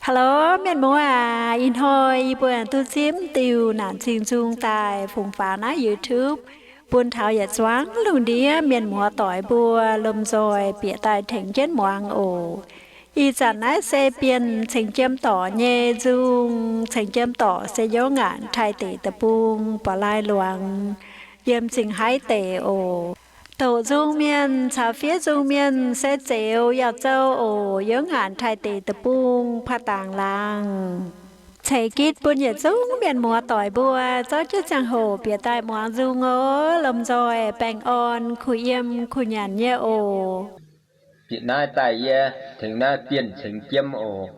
Hello, mienh muoz aac, ih hnoi yie mbuo duqv zipv diuh naanc cing nzung daaih fungx faaux naaiv YouTube bun taux yietc zuangx lungh ndiev mienh muoz doic mbuo lomh nzoih bieqc daaih tengx jienv muangx oc. Ih zanc naaiv se Bienh Ceng Jiem Dorc nyei nzung. Ceng Jiem Dorc se Youv Ngaanc Taaih Deic Deic-Bung, Ba'lai Luangx, yiem Zingh Haaix Deic oc. Doqc nzung mienh caux fiev nzung mienh se Zeuz Yauh Zou oc. Youv Ngaanc Taaih Deic Deic-Bung, Paa Dangc Laangz. Ceix gitv bun yietc zungv mienh muoz doic mbuo zorqv jienv ziangh hoc bieqc daaih muangx nzung oc. Lomh nzoih baengh orn, kuh yiem kuh nyanc nyei oc. Bieqc naaiv daaih yie tengx naaiv Bienh Ceng Jiem oc.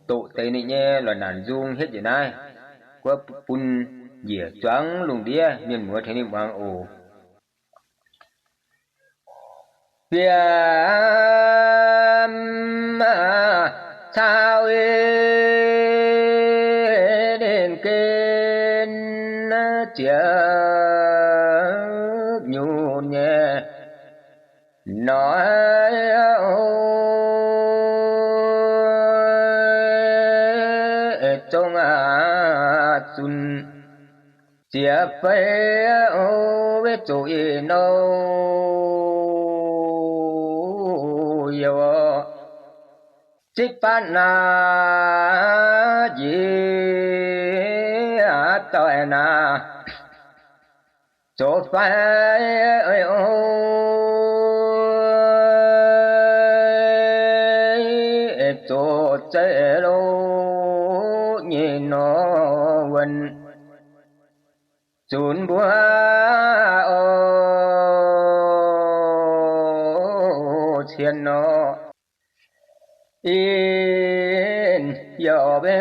Doqc deix ninh nyei loz-naanc nzung hietv njiec naaiv, guov bun njiec zuangx lungh ndiev mienh muoz tengx ninh muangx oc. Bienh cau ninh gen ziepc nyutc nyei nor, zong zunc ziepc feix weic zuqc ih nouh youh zipv baav naaiv njiec doic naaiv zoux fai zoux zeiv lo nyei nor wuonh zunc mbuo oc cien nor. Ih yaac mbe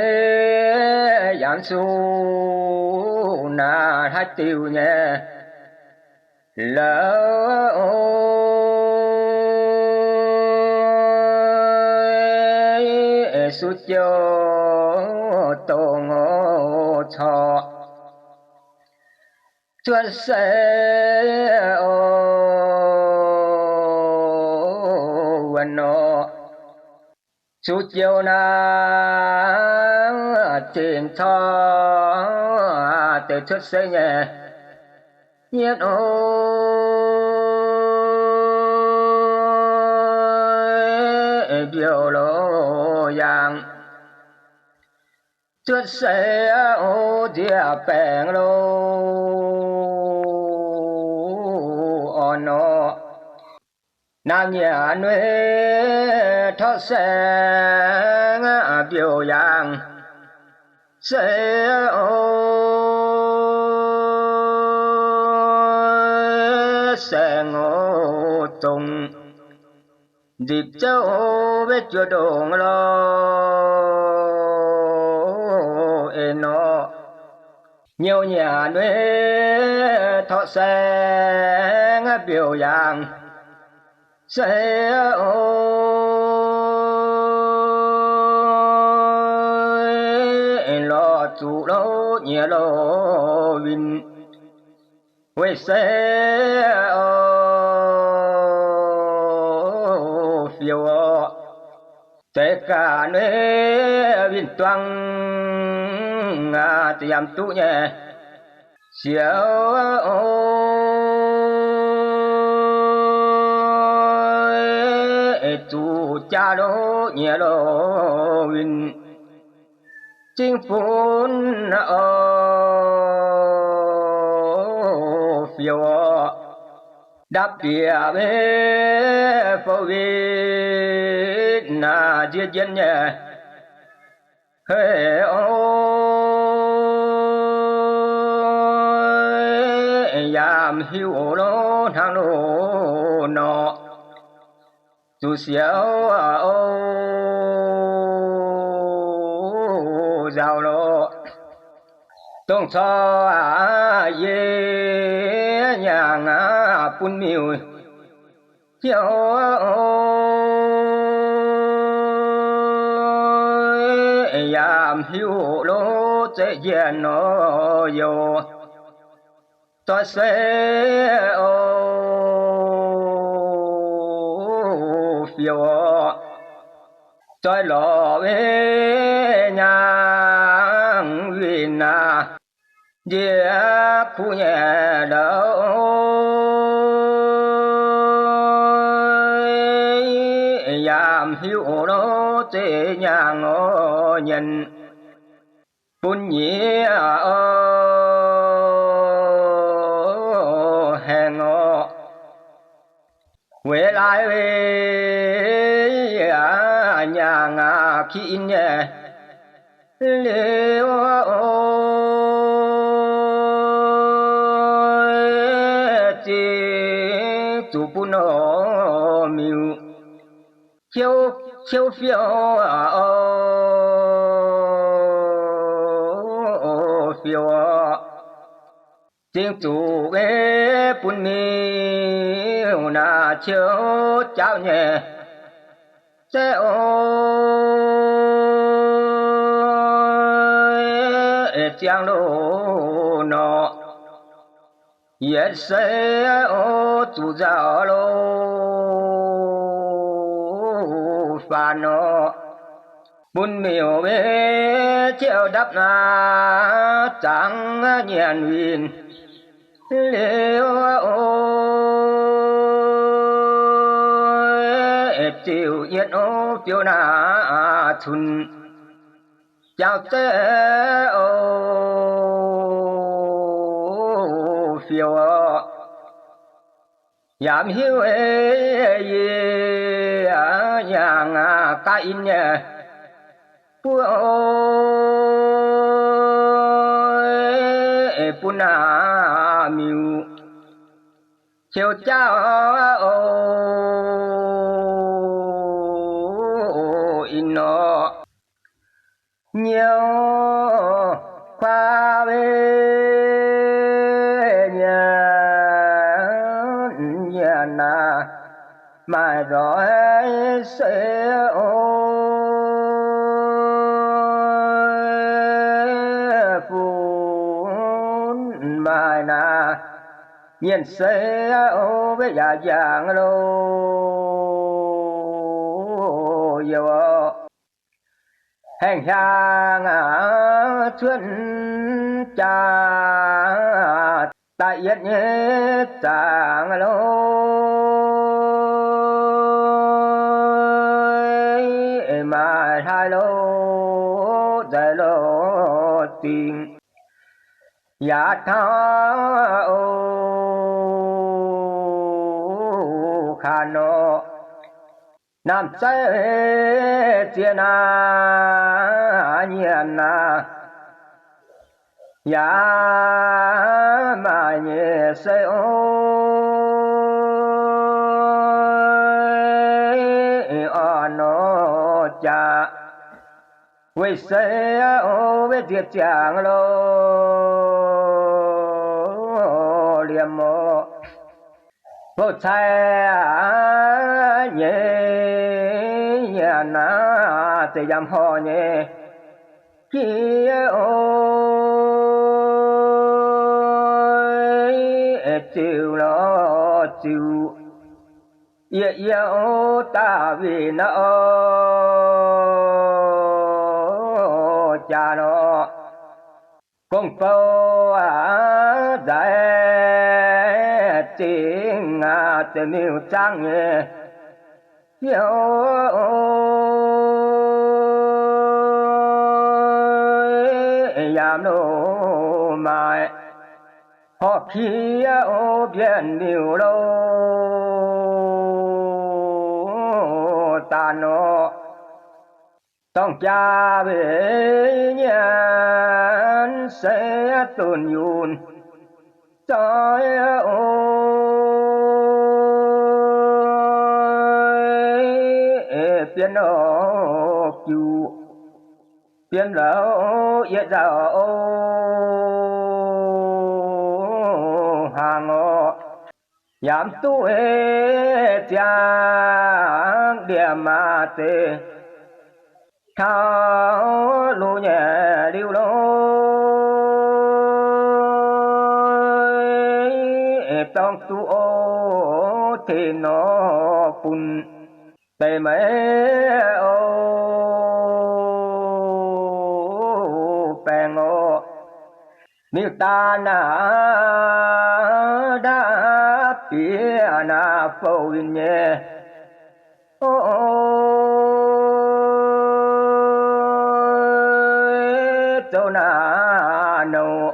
yangh su naaiv haaix diuh nyei la'oc, su jiou dongh corc cuotv seix oc wuonh nor. Su jiou naaiv zinh corc deix cuotv seix nyei yietv oc, mbiouh loz yaangh cuotv seix oc, nziec baengc loz orn nor. Naaiv nyiec nuiv torqv saeng mbiouh yaangh seix oc, saeng oc zongc nzipc zouv weic juoqv ndongc lorh eix nor. Nyouz nyiec nuiv torqv saeng mbiouh yaangh seix oc, lorh zuqc louv nyei loz winh weic se oc, fiouv oc. Zeiz gaax nuiv winh duang aqv, za'yamv duqv nyei siouc oc, zuqc jaav loz nyei loz winh zingv funx oc, fiouv oc. Ndapv bieqc fouv win nziex njien nyei hei oc, yaac mv hiuv loz hnangv loz nor. Zuqc siouc oc, nzaaux loz, dongh corc yie nyaangc bun miuc hnyouv, yaac mv hiuv loz zeqv njien nor youh doix se oc, fiouv oc. Doix lorz weic njiec kuv nyei ndouv, yaac mv hiuv nor zeiz nyaangh nor nyienz bun nyiec haengh orqc. Weic laaix nyaangh aqv, ki in nyei liuz, zingh zuqc bun orqc miuc ciouv fiou fiou orqc. Zingh zuqc bun miuc naaic ciouv jaauv nyei, se o ziangh loz nor, yietc seix o zuqc nzauh loz faanx nor, bun miuc mbe ciouv ndapv naaic zaangc nyienx winh liuz, ziouc yietv o fiou naaic cunx jaauv zeiv o fiou orqc. Yaac mv hiuv yie nyaangh aqv, gaav in nyei buov bun naaic miuc ciouv jaauv o in nor, nyouz kuaav mbe nyienx nyienx naaic, maaih nzoih se o funx maaih naaic, nyienx seix o mbe yaac njaangc loz youc orqc. Haengh hiaangx cuotv jaa da'yietv nyei zaangc loz, maaih hlaax loz nzaix loz dingc yaac taux o kaax nor, naamh zeiv ziex naaic nyienx naaic, yaac maaih nyei se o orn nor jaax, weic se o mbe nziex ziangx loz liemh orqc. Bouh cai nyei nyienx naaic, zeiz yaac horh nyei jiex o ziux lorz ziux, yie yie o daaih winh naaiv o jaax nor, gong-bou aac nzaic zingh aac, zeix miuc zaangv nyei fioux yaac mv loz maaih, horpc kiev o mbienv miuc loz daan nor. Dorng jaa weic nyienx se dunh yunh zoi o bienv o jiuc, bienv lorz yie nzauh o hnaangx orqc. Yaac mv duqv ziangx liemh aac, zeiz taux loz nyei liuz lorqc, dorng duqv o tengx nor bun deix meix o baengh orqc. Miuc-daan naaic, ndaav bieqc naaic fouv winh nyei, o, zoux naaic nouh,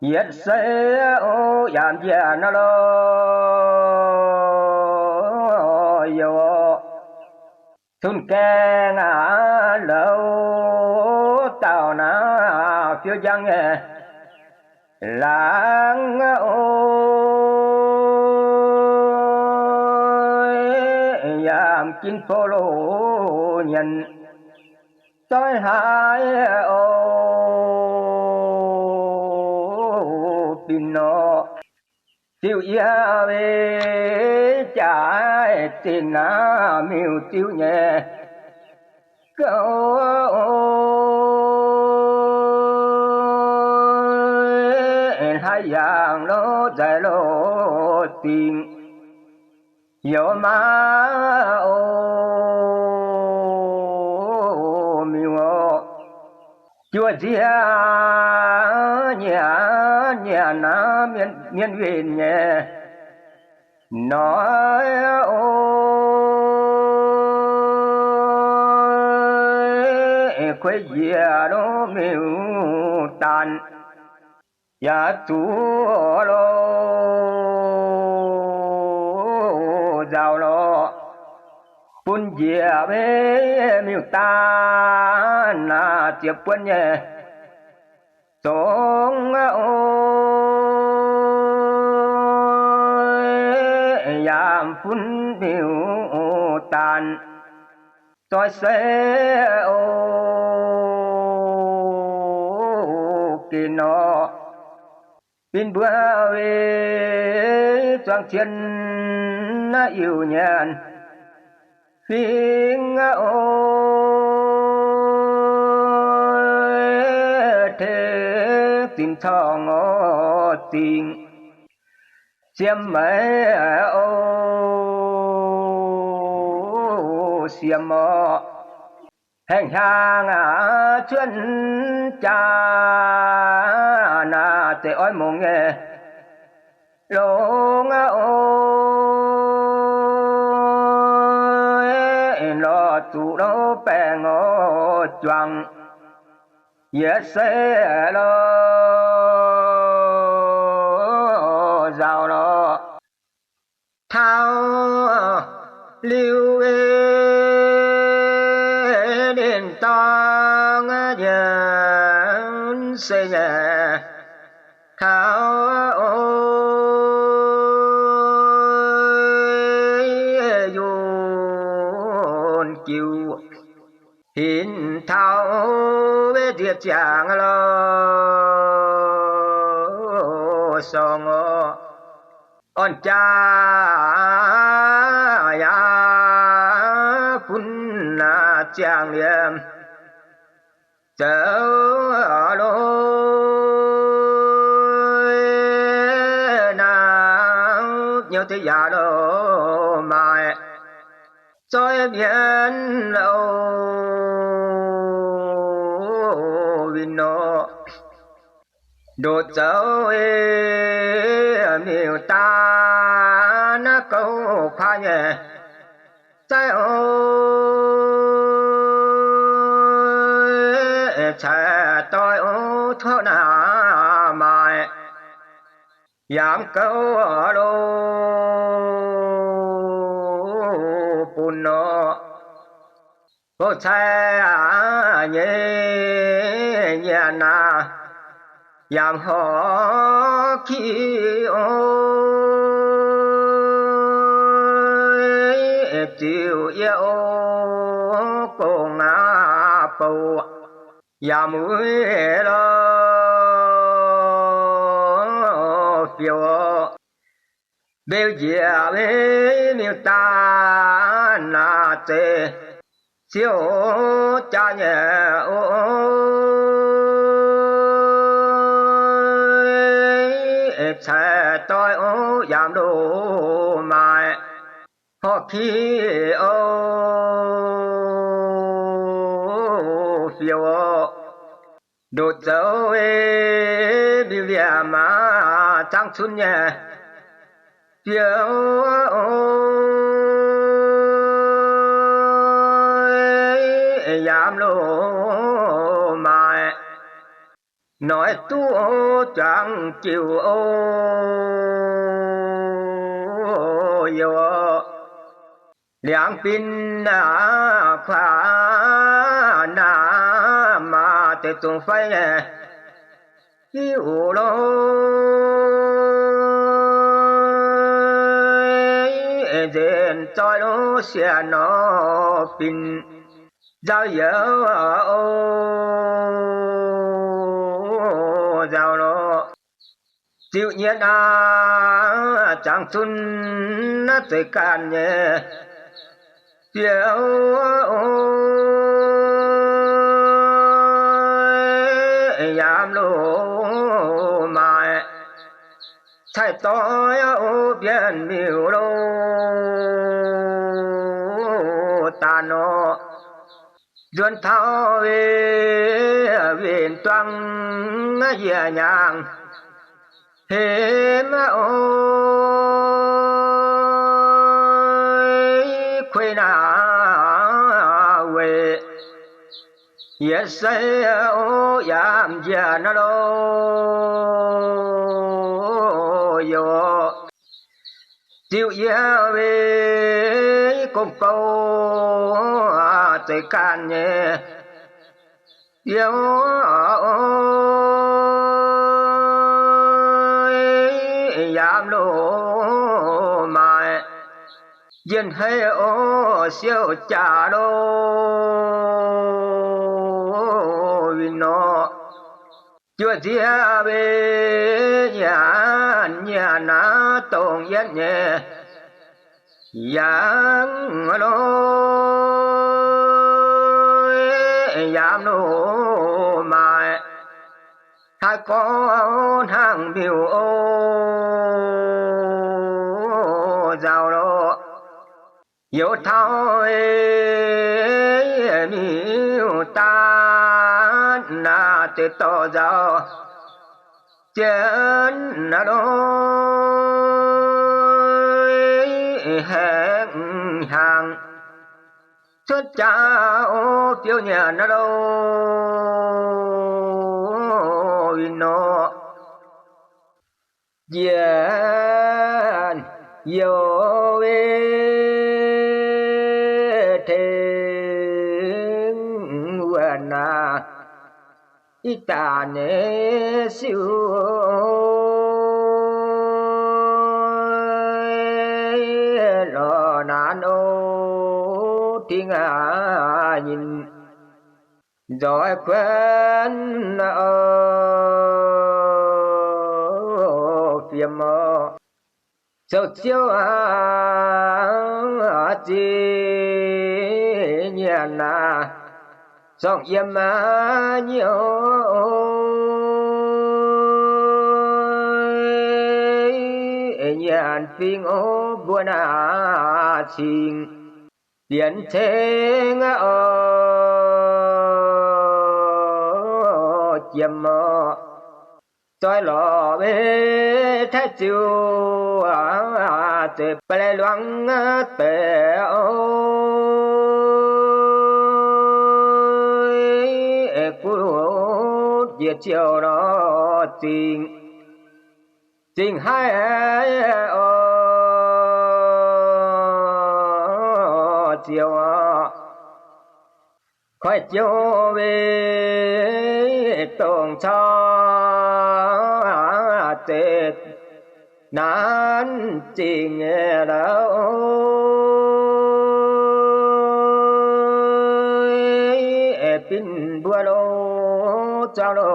yietc seix o, yaac njiec naaiv lorh, youc cun gaeng aac, louz dauh naaic fiou njang nyei, laangz o, yaac mv ginv fouv loz-nyienx, zoih hlaax o, binc nor, ziouc yie weic jaaix zinh naaiv miuc-ziuv nyei gouv, hlaax yangh loz nzaix loz zingh, youc maa o, miuc o, juov nziex nyanc nyanc naaiv mienh winh nyei hnoi o, kuei njiec lov miuc-daan, yaac zuqc lov nzauh lorh, bun njiec miuc-daan naaic ziepc buonc nyei zongx o, yaac mv fun miuc-daan, zoih seix o, ginv nor, binc mbuo weic zuangx cien naaiv Iu-Mienh fingx o, tengx zinh corngh o, zingh siem meix o, siem orqc, haengh hiaang aac cuotv jaa naaic, zeiz oix mungz nyei longx o, lorz zuqc lov baengh o, juangc yietc seix lorh nzauh lorh, taux liuz ninh dorng nyienx seix nyei, taux o, yunh jiu hinc taux weic nziex ziangx lorh sorngh orqc, orn jaa yaac fun naaic ziangh liemh zoux lorh naaic, nyouz deix yaac lorh maaih zoih mienh o, winh nor, ndoqc zoux miuc-daan naaiv gouv kuaaiv nyei zaiv o, caic doix o, tov naaic maaih yaac mv gouv lorh bun nor, bouh cai aac nyei nyanc naaic, yaac mv horc ki o, ziouc yie o, gong aac bouh yaac muic lorh fiouv, mbeu njiec miuc-daan naaic zeiz siouc jaa nyei o, caic doix o, yaac mv loz-maaih horc ki o, fiouv o, ndoqc zoux mbiv mbiaamv maah, zaangv cunv nyei biouv, yaac loz-maaih noic duqv juangc jiuc o, youc liangx bin aac kuaav naamh maah, deix zungx fai nyei hiuv lo, nzenc zoih lo siec nor bin nzauh youz o, nzauh lo. Ziux nyienh aac, zaangv cunv naaiv zeix ganh nyei biouv, yaac loz-maaih caih doix o, mbienv miuc lo, daanh nor nzuonx taux winh duang, yie nyaangc hemx o, kuei naaic weic yietc sei o, yaac m'njiec naaiv lo, youc ziux yie weic gong-bou zeix ganh nyei biouv, yaac loz-maaih njien-hei o, siouc jaax lo, winh nor juoqc nziex weic nyanc nyanc naaiv dongh yietv nyei yangh lo, yaac loz-maaih haih gorngv hnangv miuc o, nzauh lo. Youz taux miuc-daanh naaiv deix dorh nzauh jienv naaiv lo, haengh hnyangx cuotv jaax o, biouv nyanc naaiv lo, winh nor njiec youh weic tengx wuonh aac, ih daaih nyei siou lorz naanc o, dingh aac nyinh nzoih kuonx o, fiem o. Zoux ziouv aac, zingh nyanc aac, zorng yiem aac, nyiouv nyanc fingx o, mbuo naaic cingx bienx ceng o, jiem o. Zoih lorz weic taiv ziux zeiv ba'laqv luangv deix o, guv jiex ziouc lorz zingh, zingh haiv o, ziouc koiv jiouv weic dongh cau zeiv naanc zingh nyei la'o, binc mbuo lo, zuangx lo,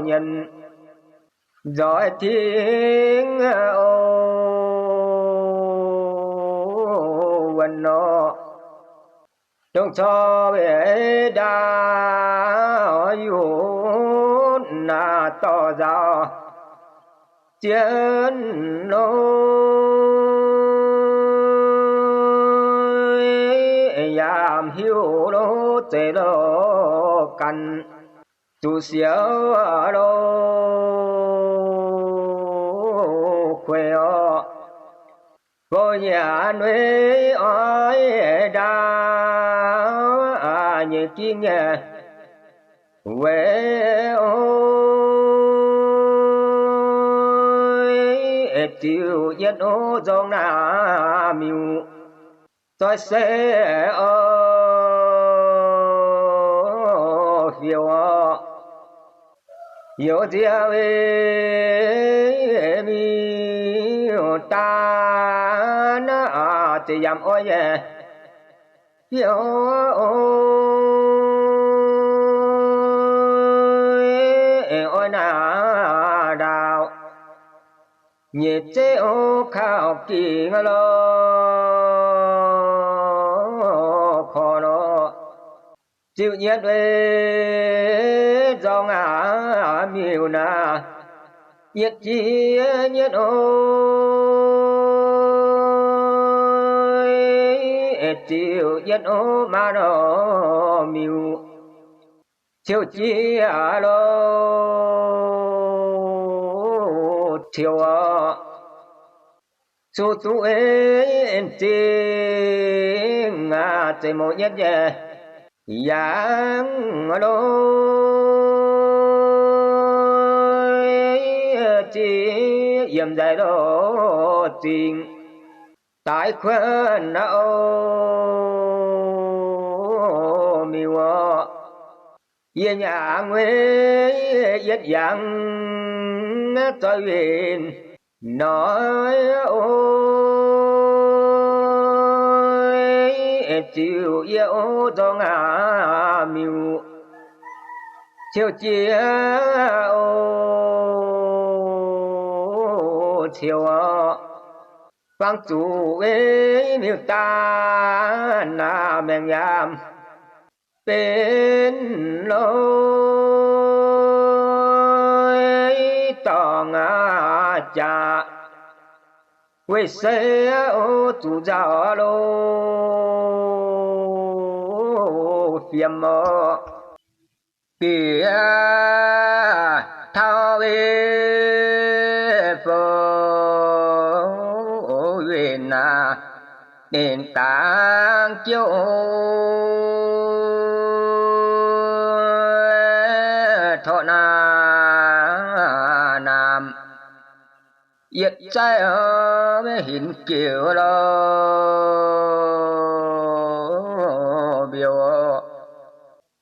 nyienz nzoih tingv o, wuonh nor. Dongh corc weic ndaauv yunc naaic dorh nzaaux jienv lo, yaac hiuv lo, zeiz lo ganh zuqc siouc loz-kueix orqc. Bou nyanc nuiv oix ndaauv nyei gingv nyei weic ziux yietv nzorng naamh miuc, zoih se oix fioux orqc. Youz nzie miuc-daan, ziex yamh oix nyei fioux, oix naaic ndaauv nyei zeiv kaux gingx lorz korv lorz. Ziux nyietv weic nzorng aav miuc naaic, yietv jiex nyietv oix ziux yietv oix maa nor miuc, ciouv jiex loz-ciouv orqc. Zuqc duqv en zingh aac, zeiz mouz nyietv nyei yangh loz, ziex yiem nzaic loz-zingh daaih kuonx naaiv oix miuc orqc. Yie nyangx weic yietv yangh zoih winh noic oix ziux yie oix nzorng aav miuc, ciouv jiex oix ciouv orqc. Fangx zuqc weic miuc-daan naaic maengc yaac benx loz-dorngh aac jaax, weic se oix zuqc nzauh loz-fiem orqc. Bieqc taux weic fouv winh aac, ninh dangx jiouv torqv naaiv naamh, yietv zaiv hinv geux lorz mbiouh,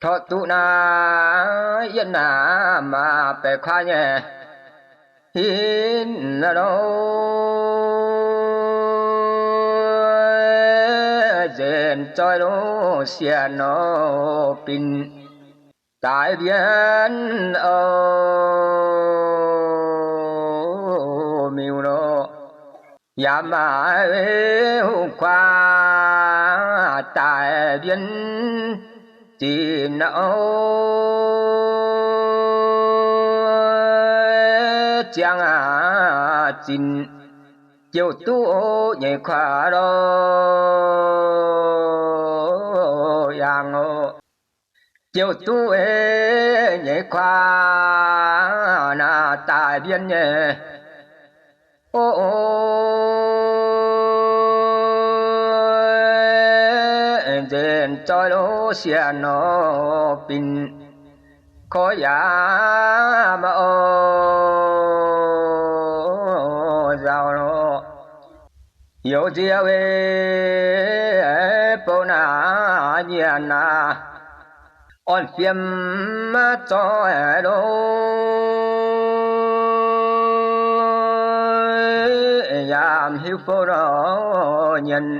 torqv duqv naaiv yietv naamh maah baeqc kuaaiv nyei hinv loz, nzenc zoih loz sienx nor binc daaih mbienv oix miuc lorqc. Yaac maaih hungh kuaaiv daaih mbienv zinc oix ziangh aac zinc, jouh duqv nyeic kuaaiv lorz yangh oc. Jouh duqv nyeic kuaaiv naaic daaih mbienv nyei oc. Nzenc zoih loz sienx nor binc korv yaac maaih oix nzauh lorqc. Youz nzie weic bou naaic nyanc naaic, orn fiem zoih loz yaac hiuv bou nor nyanc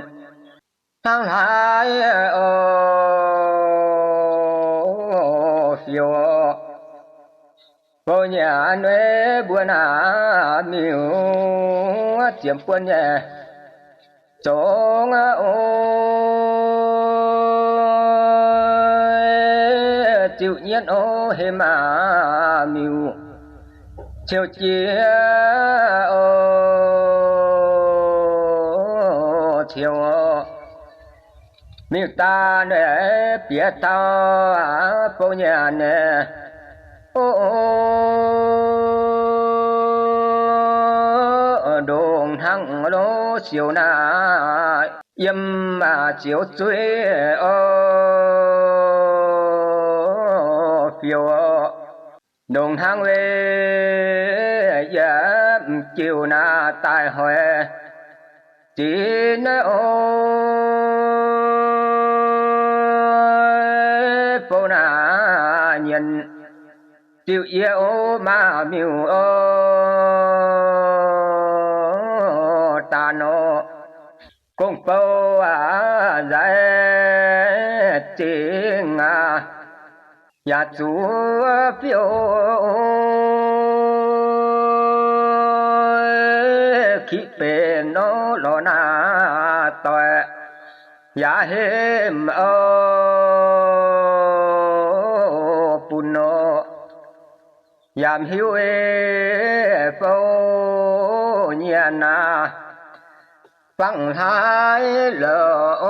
hnangv haaix oix fioux. Bou nyanc weic mbuo naaic miuc ziemx buonc nyei zongx oc. Ziouc nyietv oc heh maah miuc ciouv jiex oc, ciouv oc. Miuc-daan bieqc taux bou nyanc nyei O, ndongc hnangv lo siouc naaiv, yiem ziouc zuiz o, fiouc ndongc hnangv weic yiem jiu naaiv daaih hoic zinh o, bou naaiv nyienz diuh yie o, maa miuc o, daan o, gong bou aac nzaic zingh aac, yaac zuqc fiouc kiqv benx nor lorz naaiv doic, yaac hemx o, bun o, yaac mv hiuv ei fou nyienz aac, fangx hlaax louc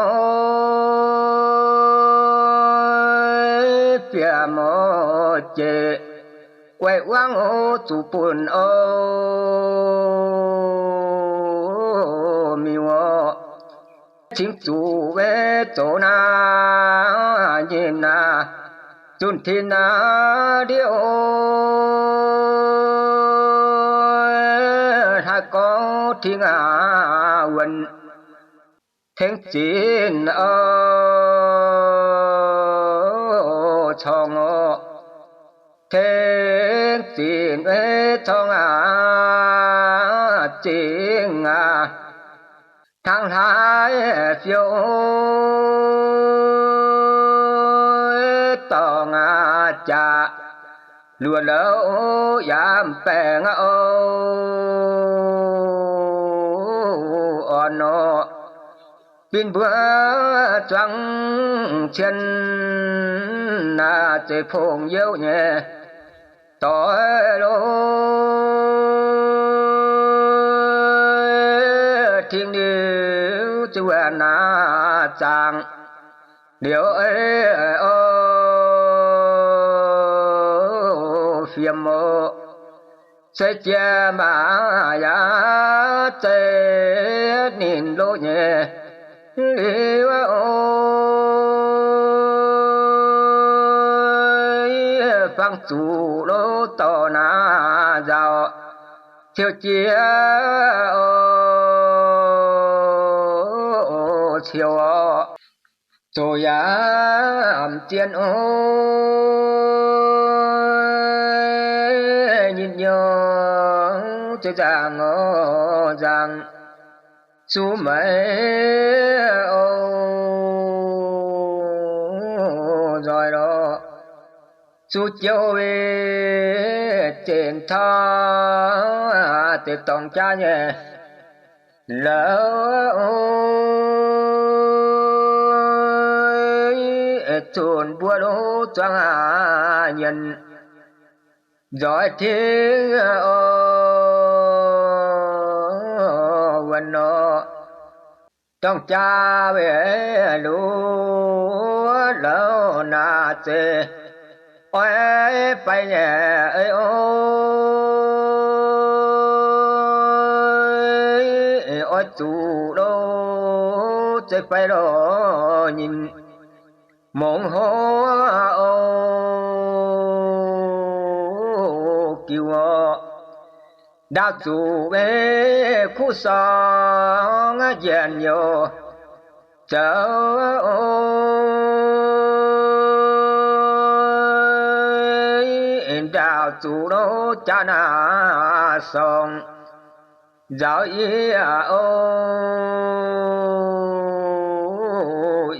fiem o, jeic guaix wangv o, zuqc bun o, miuc o, cingx zuqc weic zoux naaiv nyinh aac, zunh tin aac ndiev o, hnangv gorngv ting aac wuonc, tengx zinh o, corngh o, tengx zinh weic corngh aac, zingh aac, hnangv hlaax fiouc dorngh aac, jaax luoqc louc yaac mv baengh o, orn nor. Bun mbuo zuangx cien naaiv zeiv pong youh nyei doic lo, tingx liuz zuqc wuov naaiv zaangc liuz ei o, fiem o, se jiex maac yaac zeiv ninh loz nyei liuz o, fangx zuqc loz dorh naaiv nzauh ciouv jiex o, ciouv o, zoux yaac zien o, nyinh nyouv zeiv nzangc o, nzangc zuqc meix o, nzoih lorh zuqc jouv weic zinh taux deix dorngx jaav nyei louc, zunc mbuo lov zuangx nyienz nzoih tingv o, wuonx nor, dorngx jaav weic luv louc naaiv zeiv oix fai nyei o, oix zuqc lov zeiv fai lorh nyinh mongh hlo o, giux o, ndaauv zuqc weic kuv sorng njiec youh zoux o, ndaauv zuqc lov jaav naaiv sorng nzaaux yie o,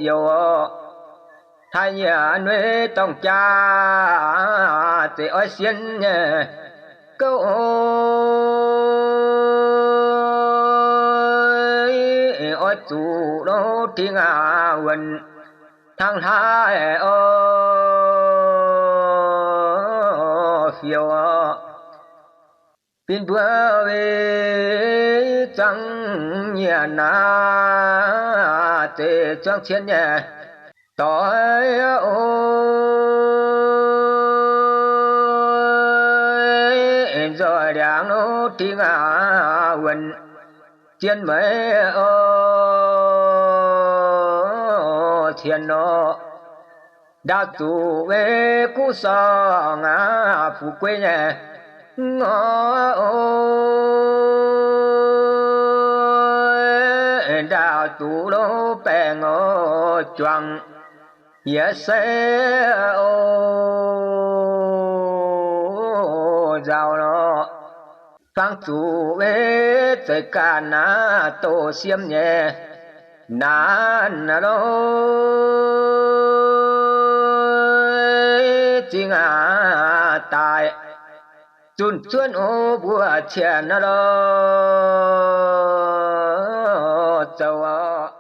youh o, hnangv yie nuiv dorngx jaav zeiv oix sienx nyei gouv o, oix zuqc lov tingx aac wuonx hnangv hlaax o, fiouv o. Bun mbuo weic zuangx nyienz naaiv zeiv zuangx cien nyei doic o, ndiangx lorqc, dingh aac wuonc zien meix o, cien nor. Ndaauv zuqc wei guv sorng aac, fu'jueiv nyei ngor o, ndaauv zuqc lorqc baengh o, juangc yie se o, nzauh lorqc. Fangx zuqc wei zeiz ganh naaiv doz siem nyei naanc lorqc, zingh aac daaih zunh cuotv o, mbuo cien lorqc zoux